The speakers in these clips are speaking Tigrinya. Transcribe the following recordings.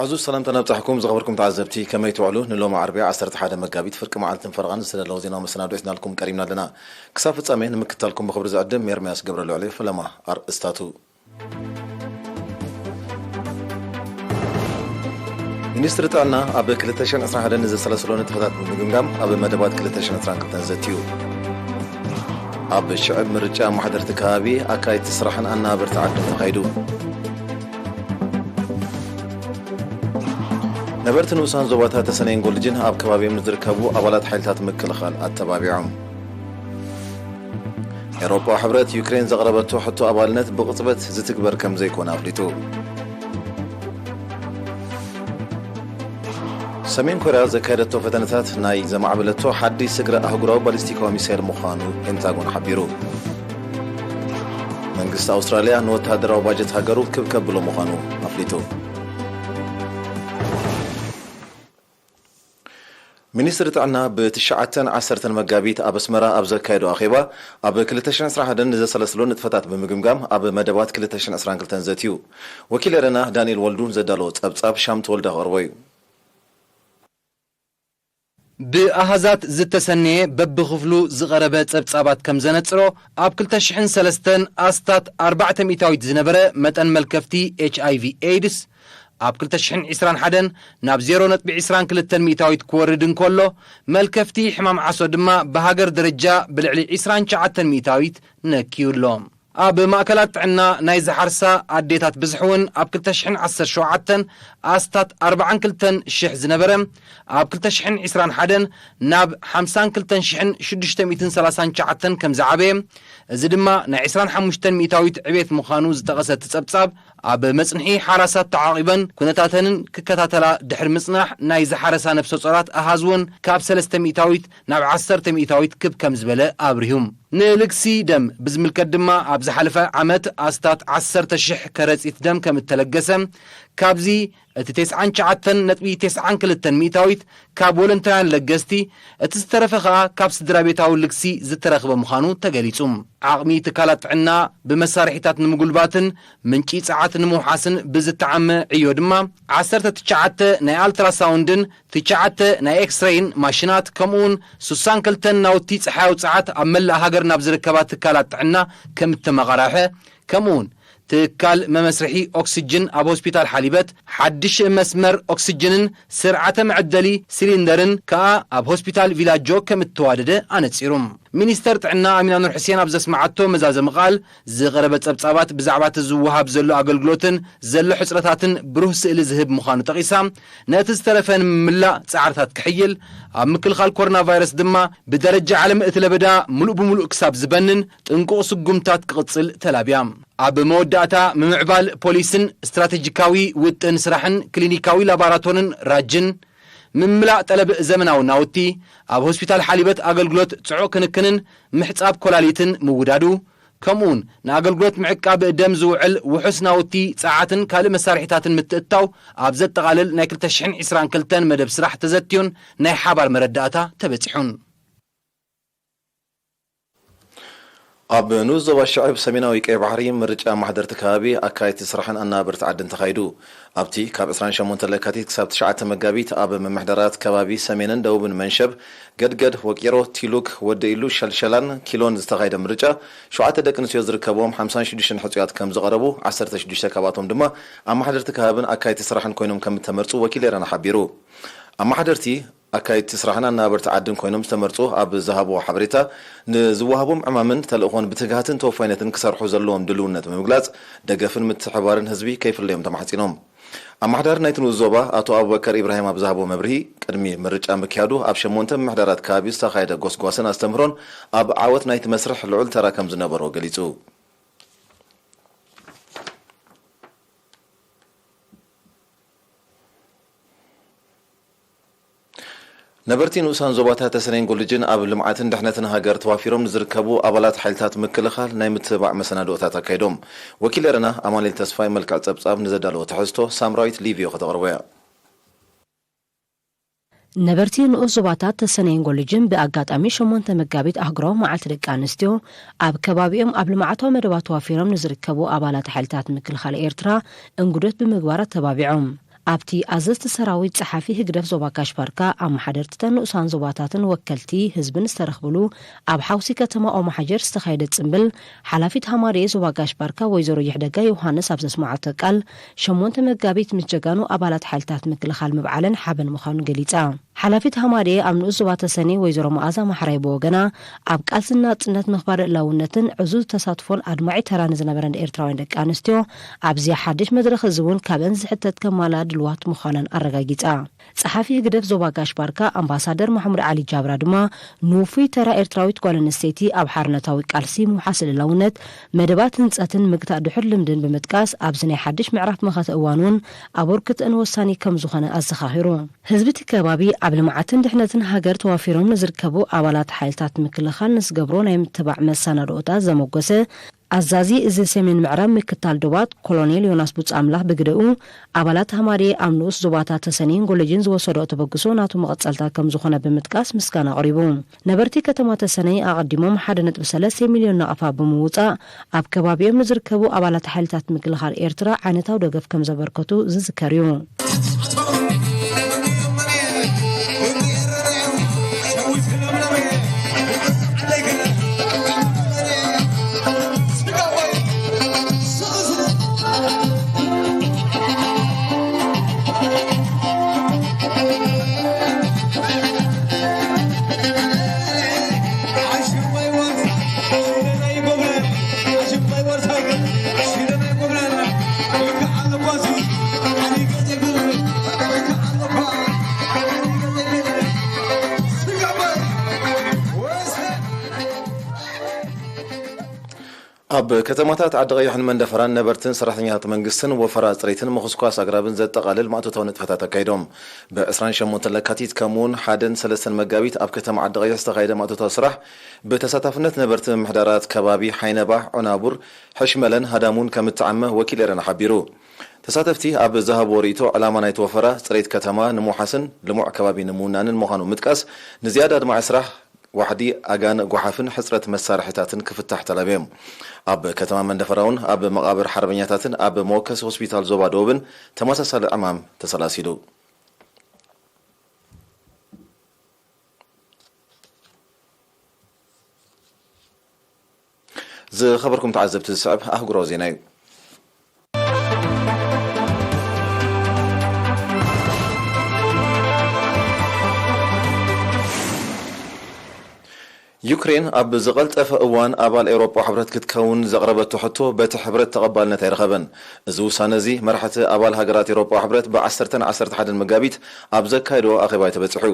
ዕዙዝ ሰላምታ ነብጻሕኩም ዝኸበርኩም ተዓዘብቲ፣ ከመይ ትውዕሉ? ንሎሚ ዓርቢ ዓሰርተ ሓደ መጋቢት ፍርቂ መዓልትን ፈረቓን ዝተዳለወ ዜናዊ መሰናዶ ሒዝናልኩም ቀሪብና ኣለና። ክሳብ ፍጻሜ ንምክትታልኩም ብኽብሪ ዝዕድም ኤርምያስ ገብረልዑል። ፈለማ ኣርእስታቱ። ሚኒስትሪ ጥዕና ኣብ ክልተ ሽሕን ዕስራን ሓደን ንዘሰለሰሎ ንጥፈታት ብምግምጋም ኣብ መደባት ክልተ ሽሕን ዕስራን ክልተን ዘትዩ። ኣብ ሽዕብ ምርጫ ኣመሓደርቲ ከባቢ ኣካየድቲ ስራሕን ኣነባበርቲ ዓድን ተኻይዱ። ነበርቲ ንኡሳን ዞባታት ተሰነይን ጎልጅን ኣብ ከባቢኦም ንዝርከቡ ኣባላት ሓይልታት ምክልኻል ኣተባቢዖም። ኤውሮጳዊ ሕብረት ዩክሬን ዘቕረበቶ ሕቶ ኣባልነት ብቕጽበት ዝትግበር ከም ዘይኮነ ኣፍሊጡ። ሰሜን ኮርያ ዘካየደቶ ፈተነታት ናይ ዘማዕበለቶ ሓድሽ ስግረ ኣህጉራዊ ባሊስቲካዊ ሚሳይል ምዃኑ ፔንታጎን ሓቢሩ። መንግስቲ ኣውስትራልያ ንወተሃደራዊ ባጀት ሃገሩ ክብ ከብሎ ምዃኑ ኣፍሊጡ። ሚኒስትሪ ጥዕና ብትሽዓተን ዓሰርተን መጋቢት ኣብ ኣስመራ ኣብ ዘካየዶ ኣኼባ፣ ኣብ ክልተ ሽሕን ዕስራን ሓደን ንዘሰለስሎ ንጥፈታት ብምግምጋም ኣብ መደባት ክልተ ሽሕን ዕስራን ክልተን ዘትዩ። ወኪል ኤረና ዳንኤል ወልዱ ዘዳለዎ ጸብጻብ ሻም ተወልደ ክቕርቦ እዩ። ብኣሃዛት ዝተሰነየ በብኽፍሉ ዝቐረበ ጸብጻባት ከም ዘነጽሮ፣ ኣብ ክልተ ሽሕን ሰለስተን ኣስታት ኣርባዕተ ሚእታዊት ዝነበረ መጠን መልከፍቲ ኤች ኣይ ቪ ኤድስ፣ ኣብ ክልተ ሽሕን ዕስራን ሓደን ናብ ዜሮ ነጥቢ ዕስራን ክልተን ሚእታዊት ክወርድ እንከሎ፣ መልከፍቲ ሕማም ዓሶ ድማ ብሃገር ደረጃ ብልዕሊ ዕስራን ትሽዓተን ሚእታዊት ነክዩ ኣሎ። ኣብ ማእከላት ጥዕና ናይ ዝሓርሳ ኣዴታት ብዝሒ እውን ኣብ ክልተ ሽሕን ዓሰርተ ሸውዓተን ኣስታት ኣርባዓን ክልተን ሽሕ ዝነበረ፣ ኣብ ክልተ ሽሕን ዕስራን ሓደን ናብ ሓምሳን ክልተን ሽሕን ሽዱሽተ ሚእትን ሰላሳን ትሽዓተን ከም ዝዓበየ፣ እዚ ድማ ናይ ዕስራን ሓሙሽተን ሚእታዊት ዕቤት ምዃኑ ዝጠቐሰ እቲ ጸብጻብ፣ ኣብ መጽንሒ ሓራሳት ተዓቒበን ኩነታተንን ክከታተላ ድሕሪ ምጽናሕ፣ ናይ ዝሓረሳ ነፍሰ ጾራት ኣሃዝ እውን ካብ ሰለስተ ሚእታዊት ናብ ዓሰርተ ሚእታዊት ክብ ከም ዝበለ ኣብሪሁ። ንልግሲ ደም ብዝምልከት ድማ፣ ኣብ ዝሓለፈ ዓመት ኣስታት ዓሰርተ ሽሕ ከረጺት ደም ከም እተለገሰ፣ ካብዚ እቲ ተስዓን ትሽዓተን ነጥቢ ተስዓን ክልተን ሚእታዊት ካብ ወለንታውያን ለገስቲ፣ እቲ ዝተረፈ ከኣ ካብ ስድራ ቤታዊ ልግሲ ዝተረኽበ ምዃኑ ተገሊጹ። ዓቕሚ ትካላት ጥዕና ብመሳርሒታት ንምጉልባትን ምንጪ ጸዓት ንምውሓስን ብዝተዓመ ዕዮ ድማ፣ ዓሰርተ ትሽዓተ ናይ ኣልትራሳውንድን ትሽዓተ ናይ ኤክስሬይን ማሽናት፣ ከምኡውን ሱሳን ክልተን ናውቲ ጸሓያዊ ጸዓት ኣብ መላእ ሃገር ናብ ዝርከባ ትካላት ጥዕና ከም እተመቓርሐ፣ ከምኡውን ትካል መመስርሒ ኦክስጅን ኣብ ሆስፒታል ሓሊበት፣ ሓድሽ መስመር ኦክስጅንን ስርዓተ መዐደሊ ሲሊንደርን ከኣ ኣብ ሆስፒታል ቪላጆ ከም እተዋደደ ኣነጺሩ። ሚኒስተር ጥዕና ኣሚና ኑር ሕሴን ኣብ ዘስመዓቶ መዛዘሚ ቃል፣ ዝቐረበ ጸብጻባት ብዛዕባ እቲ ዝወሃብ ዘሎ ኣገልግሎትን ዘሎ ሕጽረታትን ብሩህ ስእሊ ዝህብ ምዃኑ ጠቒሳ፣ ነቲ ዝተረፈ ንምምላእ ጻዕርታት ክሕይል፣ ኣብ ምክልኻል ኮሮና ቫይረስ ድማ ብደረጃ ዓለም እቲ ለበዳ ምሉእ ብምሉእ ክሳብ ዝበንን ጥንቁቕ ስጉምታት ክቕጽል ተላብያ። ኣብ መወዳእታ፣ ምምዕባል ፖሊስን ስትራተጂካዊ ውጥን ስራሕን ክሊኒካዊ ላቦራቶርን ራጅን፣ ምምላእ ጠለብ ዘመናዊ ናውቲ፣ ኣብ ሆስፒታል ሓሊበት ኣገልግሎት ጽዑቕ ክንክንን ምሕጻብ ኮላሊትን ምውዳዱ፣ ከምኡውን ንኣገልግሎት ምዕቃብ ደም ዝውዕል ውሑስ ናውቲ፣ ጸዓትን ካልእ መሳርሒታትን ምትእትታው ኣብ ዘጠቓልል ናይ ክልተ ሽሕን ዕስራን ክልተን መደብ ስራሕ ተዘትዩን ናይ ሓባር መረዳእታ ተበጺሑን። ኣብ ንኡስ ዞባ ሽዕብ ሰሜናዊ ቀይ ባሕሪ ምርጫ ኣመሓደርቲ ከባቢ፣ ኣካየድቲ ስራሕን ኣነባበርቲ ዓድን ተኻይዱ። ኣብቲ ካብ ዕስራን ሸሞንተን ለካቲት ክሳብ ትሽዓተ መጋቢት ኣብ ምምሕዳራት ከባቢ ሰሜንን ደቡብን መንሸብ፣ ገድገድ፣ ወቂሮ፣ ቲሉክ፣ ወደ ኢሉ፣ ሸልሸላን ኪሎን ዝተኻየደ ምርጫ፣ ሸውዓተ ደቂ ኣንስትዮ ዝርከብዎም ሓምሳን ሽዱሽተን ሕጹያት ከም ዝቐረቡ፣ ዓሰርተ ሽዱሽተ ካብኣቶም ድማ ኣመሓደርቲ ከባብን ኣካየድቲ ስራሕን ኮይኖም ከም እተመርጹ ወኪል ኤረና ሓቢሩ። ኣመሓደርቲ ኣካየድቲ ስራሕን ኣነባበርቲ ዓድን ኮይኖም ዝተመርጹ ኣብ ዝሃብዎ ሓበሬታ፣ ንዝወሃቦም ዕማምን ተልእኾን ብትግሃትን ተወፋይነትን ክሰርሑ ዘለዎም ድልውነት ብምግላጽ፣ ደገፍን ምትሕብባርን ህዝቢ ከይፍለዮም ተማሕጺኖም። ኣመሓዳሪ ናይቲ ንኡስ ዞባ ኣቶ ኣቡበከር ኢብራሂም ኣብ ዝሃቦ መብርሂ፣ ቅድሚ ምርጫ ምክያዱ ኣብ ሸሞንተ ምምሕዳራት ከባቢ ዝተኻየደ ጎስጓስን ኣስተምህሮን ኣብ ዓወት ናይቲ መስርሕ ልዑል ተራ ከም ዝነበሮ ገሊጹ። ነበርቲ ንኡሳን ዞባታት ተሰነይን ጎልጅን ኣብ ልምዓትን ድሕነትን ሃገር ተዋፊሮም ንዝርከቡ ኣባላት ሓይልታት ምክልኻል ናይ ምትብባዕ መሰናድኦታት ኣካይዶም። ወኪል ኤረና ኣማኑኤል ተስፋይ መልክዕ ጸብጻብ ንዘዳለዎ ትሕዝቶ ሳምራዊት ሊቪዮ ከተቕርቦ እያ። ነበርቲ ንኡስ ዞባታት ተሰነይን ጎልጅን ብኣጋጣሚ ሸሞንተ መጋቢት ኣህጉራዊ መዓልቲ ደቂ ኣንስትዮ ኣብ ከባቢኦም ኣብ ልምዓታዊ መደባት ተዋፊሮም ንዝርከቡ ኣባላት ሓይልታት ምክልኻል ኤርትራ እንጉዶት ብምግባር ኣተባቢዖም። ኣብቲ ኣዘዝቲ ሰራዊት ጸሓፊ ህግደፍ ዞባ ጋሽ ባርካ፣ ኣመሓደርትተን ንኡሳን ዞባታትን ወከልቲ ህዝብን ዝተረኽብሉ ኣብ ሓውሲ ከተማ ኦማሓጀር ዝተኻየደ ጽምብል፣ ሓላፊት ሃማደኤ ዞባ ጋሽ ባርካ ወይዘሮ ይሕደጋ ዮሃንስ ኣብ ዘስመዓቶ ቃል፣ ሸሞንተ መጋቢት ምስ ጀጋኑ ኣባላት ሓይልታት ምክልኻል ምብዓለን ሓበን ምዃኑ ገሊጻ። ሓላፊት ሃማደኤ ኣብ ንኡስ ዞባ ተሰነይ ወይዘሮ መኣዛ ማሕራይ ብወገና፣ ኣብ ቃልሲ ናጽነት ምኽባር ልእላውነትን ዕዙዝ ተሳትፎን ኣድማዒ ተራ ንዝነበረን ኤርትራውያን ደቂ ኣንስትዮ፣ ኣብዚ ሓድሽ መድረኽ እዚ እውን ካብአን ዝሕተት ከማልኣ ድልዋት ምዃነን ኣረጋጊጻ። ጸሓፊ ህግደፍ ዞባ ጋሽ ባርካ ኣምባሳደር ማሕሙድ ዓሊ ጃብራ ድማ፣ ንውፉይ ተራ ኤርትራዊት ጓል ኣንስተይቲ ኣብ ሓርነታዊ ቃልሲ ምውሓስ ልእላውነት፣ መደባት ህንጸትን ምግታእ ድሑር ልምድን ብምጥቃስ፣ ኣብዚ ናይ ሓድሽ ምዕራፍ መኸተ እዋን እውን ኣበርክትአን ወሳኒ ከም ዝኾነ ኣዘኻኺሩ። ህዝቢ እቲ ከባቢ ኣብ ልምዓትን ድሕነትን ሃገር ተዋፊሮም ንዝርከቡ ኣባላት ሓይልታት ምክልኻል ንዝገብሮ ናይ ምትባዕ መሰናድኦታት ዘመጎሰ ኣዛዚ እዚ ሰሜን ምዕራብ ምክታል ዶባት ኮሎኔል ዮናስ ቡጻምላኽ ብግደኡ፣ ኣባላት ሃማድኤ ኣብ ንኡስ ዞባታት ተሰነይን ጎለጅን ዝወሰዶ ተበግሶ ናቱ መቐጸልታ ከም ዝኾነ ብምጥቃስ ምስጋና ኣቕሪቡ። ነበርቲ ከተማ ተሰነይ ኣቐዲሞም ሓደ ነጥቢ ሰለስተ ሚልዮን ናቕፋ ብምውጻእ ኣብ ከባቢኦም ንዝርከቡ ኣባላት ሓይልታት ምክልኻል ኤርትራ ዓይነታዊ ደገፍ ከም ዘበርከቱ ዝዝከር እዩ። ኣብ ከተማታት ዓዲ ቀይሕን መንደፈራን ነበርትን ሰራሕተኛታት መንግስትን ወፈራ ጽሬትን ምኹስኳስ ኣግራብን ዘጠቓልል ማእቶታዊ ንጥፈታት ኣካይዶም። ብ ዕስራን ሸሞንተን ለካቲት ከምኡውን ሓደን ሰለስተን መጋቢት ኣብ ከተማ ዓዲ ቀይሕ ዝተኻየደ ማእቶታዊ ስራሕ ብተሳታፍነት ነበርቲ ምምሕዳራት ከባቢ ሓይነባ፣ ዖናቡር፣ ሕሽመለን ሃዳሙን ከም እተዓመ ወኪል ኤረና ሓቢሩ። ተሳተፍቲ ኣብ ዝሃብዎ ርእይቶ፣ ዕላማ ናይቲ ወፈራ ጽሬት ከተማ ንምውሓስን ልሙዕ ከባቢ ንምውናንን ምዃኑ ምጥቃስ፣ ንዝያዳ ኣድማዒ ስራሕ ዋሕዲ ኣጋን ጓሓፍን ሕጽረት መሳርሒታትን ክፍታሕ ተላብዮም። ኣብ ከተማ መንደፈራ እውን ኣብ መቓብር ሓርበኛታትን ኣብ መወከሲ ሆስፒታል ዞባ ደቡብን ተመሳሳሊ ዕማም ተሰላሲሉ። ዝኸበርኩም ተዓዘብቲ፣ ዝስዕብ ኣህጉራዊ ዜና እዩ። ዩክሬን ኣብ ዝቐልጠፈ እዋን ኣባል ኤውሮጳ ሕብረት ክትከውን ዘቕረበቶ ሕቶ በቲ ሕብረት ተቐባልነት ኣይረኸበን። እዚ ውሳነ እዚ መራሕቲ ኣባል ሃገራት ኤውሮጳ ሕብረት ብዓሰርተን ዓሰርተ ሓደን መጋቢት ኣብ ዘካየድዎ ኣኼባ እዩ ተበጺሑ።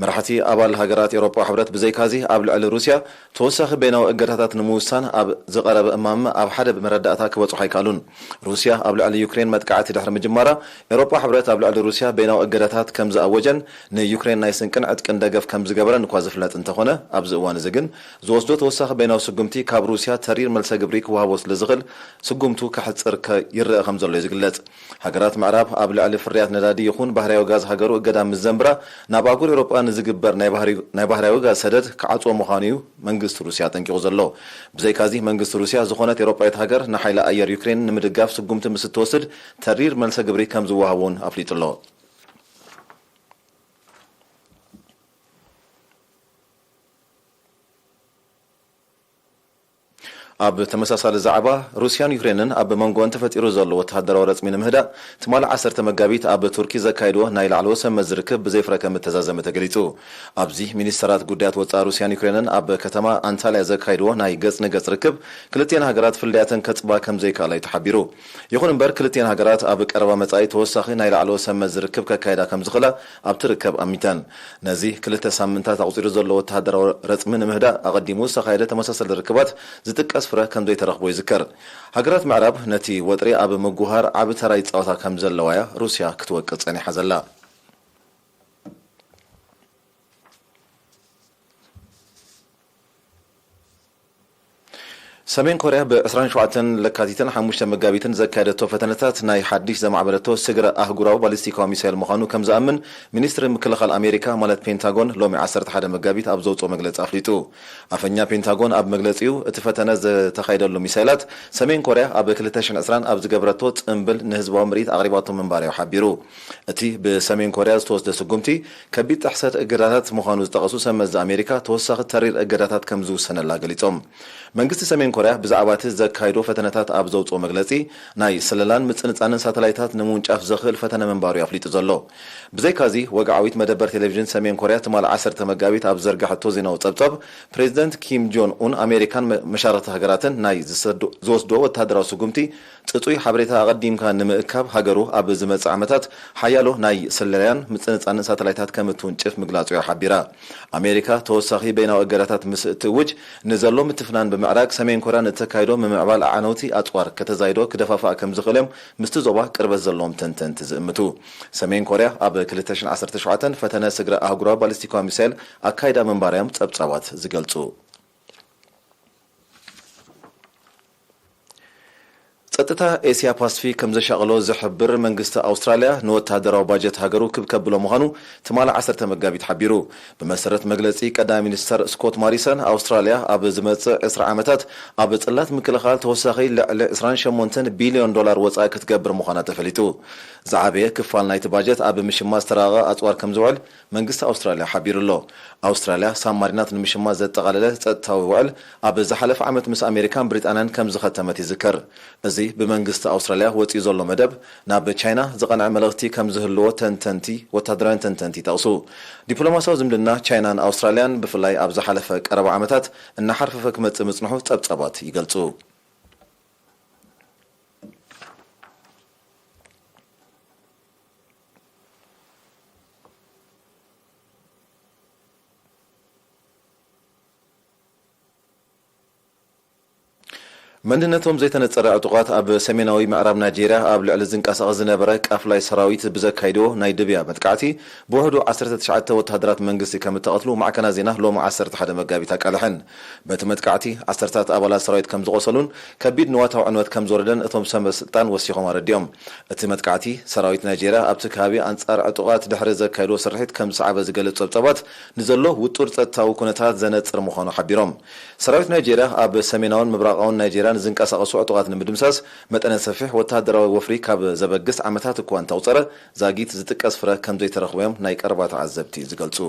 መራሕቲ ኣባል ሃገራት ኤውሮጳ ሕብረት ብዘይካዚ ኣብ ልዕሊ ሩስያ ተወሳኺ በይናዊ እገዳታት ንምውሳን ኣብ ዝቐረበ እማመ ኣብ ሓደ መረዳእታ ክበጽሑ ኣይከኣሉን። ሩስያ ኣብ ልዕሊ ዩክሬን መጥቃዕቲ ድሕሪ ምጅማራ፣ ኤውሮጳ ሕብረት ኣብ ልዕሊ ሩስያ በይናዊ እገዳታት ከም ዝኣወጀን ንዩክሬን ናይ ስንቅን ዕጥቅን ደገፍ ከም ዝገበረን እኳ ዝፍለጥ እንተኾነ፣ ኣብዚ እዋን እዚ ግን ዝወስዶ ተወሳኺ በይናዊ ስጉምቲ ካብ ሩስያ ተሪር መልሰ ግብሪ ክወሃቦ ስለ ዝኽእል፣ ስጉምቱ ከሕጽር ከ-፣ ይረአ ከም ዘሎ እዩ ዝግለጽ። ሃገራት ምዕራብ ኣብ ልዕሊ ፍርያት ነዳዲ ይኹን ባህርያዊ ጋዝ ሃገሩ እገዳ ምስ ዘንብራ፣ ናብ ኣህጉር ኤውሮጳ ንዝግበር ናይ ባህሪ-፣ ናይ ባህርያዊ ጋዝ ሰደድ ክዓጽዎ ምዃኑ እዩ መንግስቲ ሩስያ ኣጠንቂቑ ዘሎ። ብዘይካዚ፣ መንግስቲ ሩስያ ዝኾነት ኤውሮጳዊት ሃገር ንሓይሊ ኣየር ዩክሬን ንምድጋፍ ስጉምቲ ምስ እትወስድ፣ ተሪር መልሰ ግብሪ ከም ዝወሃቦ እውን ኣፍሊጡ ኣሎ። ኣብ ተመሳሳሊ ዛዕባ፣ ሩስያን ዩክሬንን ኣብ መንጎኣን ተፈጢሩ ዘሎ ወተሃደራዊ ረጽሚ ንምህዳእ፣ ትማሊ ዓሰርተ መጋቢት ኣብ ቱርኪ ዘካየድዎ ናይ ላዕለዎት ሰመዚ ርክብ ብዘይ ፍረ ከም እተዛዘመ ተገሊጹ። ኣብዚ፣ ሚኒስተራት ጉዳያት ወጻኢ ሩስያን ዩክሬንን ኣብ ከተማ ኣንታልያ ዘካየድዎ ናይ ገጽ ንገጽ ርክብ፣ ክልቲኤን ሃገራት ፍልልያተን ከጽባ ከም ዘይከኣላ እዩ ተሓቢሩ። ይኹን እምበር፣ ክልቲኤን ሃገራት ኣብ ቀረባ መጻኢ ተወሳኺ ናይ ላዕለዎት ሰመዚ ርክብ ከካይዳ ከም ዝኽእላ ኣብቲ ርክብ ኣሚተን። ነዚ ክልተ ሳምንታት ኣቑጺሩ ዘሎ ወተሃደራዊ ረጽሚ ንምህዳእ ኣቐዲሙ ዝተኻየደ ተመሳሳሊ ርክባት ዝጥቀስ ፍረ ከም ዘይተረኽቦ ይዝከር። ሃገራት ምዕራብ ነቲ ወጥሪ ኣብ ምጉሃር ዓቢ ተራ ይጻወታ ከም ዘለዋ እያ ሩስያ ክትወቅስ ጸኒሓ ዘላ። ሰሜን ኮርያ ብ ዕስራን ሸውዓተን ለካቲትን ሓሙሽተ መጋቢትን ዘካየደቶ ፈተነታት ናይ ሓድሽ ዘማዕበለቶ ስግረ ኣህጉራዊ ባሊስቲካዊ ሚሳይል ምዃኑ ከም ዝኣምን ሚኒስትሪ ምክልኻል ኣሜሪካ ማለት ፔንታጎን ሎሚ ዓሰርተ ሓደ መጋቢት ኣብ ዘውፅኦ መግለፂ ኣፍሊጡ። ኣፈኛ ፔንታጎን ኣብ መግለፂኡ እቲ ፈተነ ዝተኻየደሉ ሚሳይላት ሰሜን ኮርያ ኣብ ክልተ ሽሕን ዕስራን ኣብ ዝገበረቶ ፅምብል ንህዝባዊ ምርኢት ኣቕሪባቶ ምንባር እዩ ሓቢሩ። እቲ ብሰሜን ኮርያ ዝተወስደ ስጉምቲ ከቢድ ጥሕሰት እገዳታት ምዃኑ ዝጠቐሱ ሰብ መዚ ኣሜሪካ ተወሳኺ ተሪር እገዳታት ከም ዝውሰነላ ገሊፆም። መንግስቲ ሰሜን ኮርያ ብዛዕባ እቲ ዘካይዶ ፈተነታት ኣብ ዘውፅኦ መግለፂ ናይ ስለላን ምፅንፃንን ሳተላይታት ንምውንጫፍ ዘኽእል ፈተነ ምንባሩ ኣፍሊጡ ዘሎ። ብዘይካዚ ወግዓዊት መደበር ቴሌቪዥን ሰሜን ኮርያ ትማሊ ዓሰርተ መጋቢት ኣብ ዘርጋሐቶ ዜናዊ ፀብፀብ ፕሬዚደንት ኪም ጆን ኡን ኣሜሪካን መ- መሻርኽቲ ሃገራትን ናይ ዝሰዶ- ዝወስድዎ ወታደራዊ ስጉምቲ ፅፁይ ሓበሬታ ኣቐዲምካ ንምእካብ ሃገሩ ኣብ ዝመፅእ ዓመታት ሓያሎ ናይ ስለላን ምፅንፃንን ሳተላይታት ከም እትውንጭፍ ምግላጹ እያ ሓቢራ። ኣሜሪካ ተወሳኺ በይናዊ እገዳታት ምስ እትእውጅ ንዘሎ ምትፍናን ብምዕራግ ሰሜን ኮርያ ንእተካይዶ ምምዕባል ኣዕነውቲ ኣጽዋር ከተዛይዶ ክደፋፍኣ ከም ዝኽእል እዮም ምስቲ ዞባ ቅርበት ዘለዎም ተንተንቲ ዝእምቱ። ሰሜን ኮርያ ኣብ ክልተ ሽሕን ዓሰርተ ሸውዓተን ፈተነ ስግረ ኣህጉራዊ ባሊስቲካዊ ሚሳይል ኣካይዳ ምንባራ እዮም ጸብጻባት ዝገልጹ። ጸጥታ ኤስያ ፓስፊክ ከም ዘሻቕሎ ዝሕብር መንግስቲ ኣውስትራልያ ንወታደራዊ ባጀት ሃገሩ ክብ ከብሎ ምዃኑ ትማሊ ዓሰርተ መጋቢት ሓቢሩ። ብመሰረት መግለጺ ቀዳማይ ሚኒስተር ስኮት ማሪሰን ኣውስትራልያ ኣብ ዝመጽእ ዕስራ ዓመታት ኣብ ጽላት ምክልኻል ተወሳኺ ልዕሊ ዕስራን ሸሞንተን ቢልዮን ዶላር ወጻኢ ክትገብር ምዃና ተፈሊጡ። ዝዓበየ ክፋል ናይቲ ባጀት ኣብ ምሽማት ዝተራቐቐ ኣጽዋር ከም ዝውዕል መንግስቲ ኣውስትራልያ ሓቢሩ ኣሎ። ኣውስትራልያ ሳብማሪናት ንምሽማት ዘጠቓለለ ጸጥታዊ ውዕል ኣብ ዝሓለፈ ዓመት ምስ ኣሜሪካን ብሪጣንያን ከም ዝኸተመት ይዝከር። እዚ ብመንግስቲ ኣውስትራልያ ወጺኡ ዘሎ መደብ ናብ ቻይና ዝቐንዐ መልእኽቲ ከም ዝህልዎ ተንተንቲ ወታደራውያን ተንተንቲ ይጠቕሱ። ዲፕሎማሲያዊ ዝምድና ቻይናን ኣውስትራልያን ብፍላይ ኣብ ዝሓለፈ ቀረባ ዓመታት እናሓርፈፈ ክመጽእ ምጽንሑ ጸብጻባት ይገልጹ። መንነቶም ዘይተነጸረ ዕጡቓት ኣብ ሰሜናዊ ምዕራብ ናይጄርያ ኣብ ልዕሊ ዝንቀሳቐስ ዝነበረ ቃፍላይ ሰራዊት ብዘካይድዎ ናይ ድብያ መጥቃዕቲ ብውሕዱ ዓሰርተ ትሽዓተ ወተሃደራት መንግስቲ ከም እተቐትሉ ማዕከናት ዜና ሎሚ ዓሰርተ ሓደ መጋቢት ኣቃልሐን። በቲ መጥቃዕቲ ዓሰርታት ኣባላት ሰራዊት ከም ዝቖሰሉን ከቢድ ንዋታዊ ዕንወት ከም ዝወረደን እቶም ሰበ ስልጣን ወሲኾም ኣረዲኦም። እቲ መጥቃዕቲ ሰራዊት ናይጄርያ ኣብቲ ከባቢ ኣንጻር ዕጡቓት ድሕሪ ዘካየድዎ ስርሒት ከም ዝሰዓበ ዝገልጽ ጸብጻባት ንዘሎ ውጡር ጸጥታዊ ኩነታት ዘነጽር ምዃኑ ሓቢሮም። ሰራዊት ናይጄርያ ኣብ ሰሜናውን ምብራቓውን ናይጄርያ ንዝንቀሳቐሱ ዕጡቓት ንምድምሳስ መጠነ ሰፊሕ ወተሃደራዊ ወፍሪ ካብ ዘበግስ ዓመታት እኳ እንተቑጸረ ዛጊት ዝጥቀስ ፍረ ከም ዘይተረኽቦ እዮም ናይ ቀረባ ተዓዘብቲ ዝገልጹ።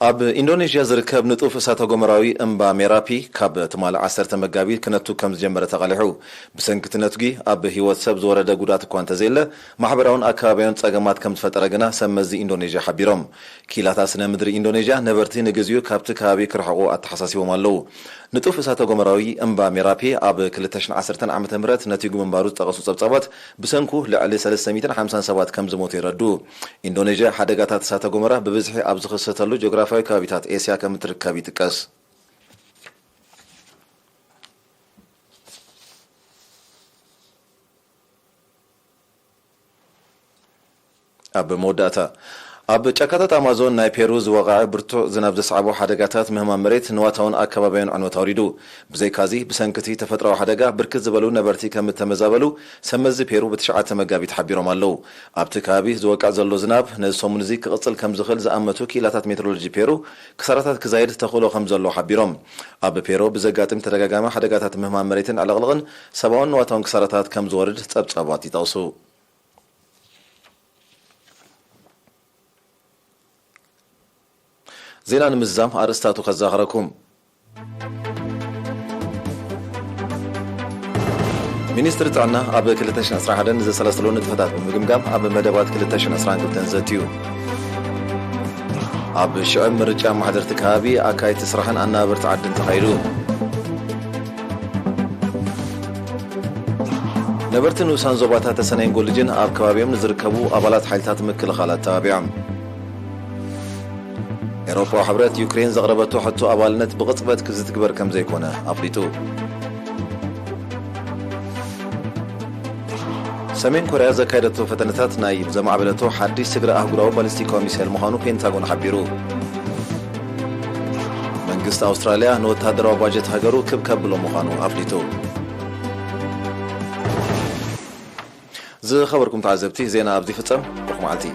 ኣብ ኢንዶኔዥያ ዝርከብ ንጡፍ እሳተ ጎመራዊ እምባ ሜራፒ ካብ ትማሊ ዓሰርተ መጋቢት ክነቱ ከም ዝጀመረ ተቓሊሑ። ብሰንኪ እቲ ነትጒ ኣብ ህይወት ሰብ ዝወረደ ጉድኣት እኳ እንተዘየለ፣ ማሕበራውን ኣከባቢያውን ጸገማት ከም ዝፈጠረ ግና ሰብ መዚ ኢንዶኔዥያ ሓቢሮም። ክኢላታት ስነ ምድሪ ኢንዶኔዥያ ነበርቲ ንግዚኡ ካብቲ ከባቢ ክርሕቑ ኣተሓሳሲቦም ኣለዉ። ንጡፍ እሳተ ጎመራዊ እምባ ሜራፒ ኣብ ክልተ ሽሕን ዓሰርተን ዓመተ ምህረት ነቲጉ ምንባሩ ዝጠቐሱ ጸብጻባት፣ ብሰንኩ ልዕሊ ሰለስተ ሚእትን ሓምሳን ሰባት ከም ዝሞቱ የረድኡ። ኢንዶኔዥያ ሓደጋታት እሳተ ጎመራ ብብዝሒ ኣብ ዝኽሰተሉ ጂኦግራፍያዊ ከባቢታት ኤስያ ከም እትርከብ ይጥቀስ። ኣብ መወዳእታ፣ ኣብ ጫካታት ኣማዞን ናይ ፔሩ ዝወቕዐ ብርቱዕ ዝናብ ዘስዓቦ ሓደጋታት ምህማም መሬት ንዋታውን ኣከባብያውን ዕንወት ኣውሪዱ። ብዘይካዚ፣ ብሰንኪ እቲ ተፈጥሮኣዊ ሓደጋ ብርክት ዝበሉ ነበርቲ ከም እተመዛበሉ ሰብ መዚ ፔሩ ብትሽዓተ መጋቢት ሓቢሮም ኣለዉ። ኣብቲ ከባቢ ዝወቅዕ ዘሎ ዝናብ ነዚ ሰሙን እዚ ክቕጽል ከም ዝኽእል ዝኣመቱ ክኢላታት ሜትሮሎጂ ፔሩ፣ ክሳራታት ክዛይድ ተኽእሎ ከም ዘሎ ሓቢሮም። ኣብ ፔሩ ብዘጋጥም ተደጋጋሚ ሓደጋታት ምህማም መሬትን ዕልቕልቕን ሰብኣውን ንዋታውን ክሳራታት ከም ዝወርድ ጸብጻባት ይጠቕሱ። ዜና ንምዝዛም ኣርእስታቱ ከዘኻኽረኩም። ሚኒስትሪ ጥዕና ኣብ ክልተ ሽሕን ዕስራን ሓደን ዘሰላሰሎ ንጥፈታት ብምግምጋም ኣብ መደባት ክልተ ሽሕን ዕስራን ክልተን ዘትዩ። ኣብ ሽዕብ ምርጫ ኣመሓደርቲ ከባቢ፣ ኣካየድቲ ስራሕን ኣነባበርቲ ዓድን ተኻይዱ። ነበርቲ ንኡሳን ዞባታት ተሰነይን ጎልጅን ኣብ ከባቢኦም ንዝርከቡ ኣባላት ሓይልታት ምክልኻል ኣተባቢዖም። ኤውሮጳዊ ሕብረት ዩክሬን ዘቕረበቶ ሕቶ ኣባልነት ብቕጽበት ክትግበር ከም ዘይኮነ ኣፍሊጡ። ሰሜን ኮርያ ዘካየደቶ ፈተነታት ናይ ዘማዕበለቶ ሓድሽ ስግረ ኣህጉራዊ ባሊስቲካዊ ሚሳይል ምዃኑ ፔንታጎን ሓቢሩ። መንግስቲ ኣውስትራልያ ንወተሃደራዊ ባጀት ሃገሩ ክብ ከብሎ ምዃኑ ኣፍሊጡ። ዝኸበርኩም ተዓዘብቲ፣ ዜና ኣብዚ ፍጸም። ርኹም መዓልቲ።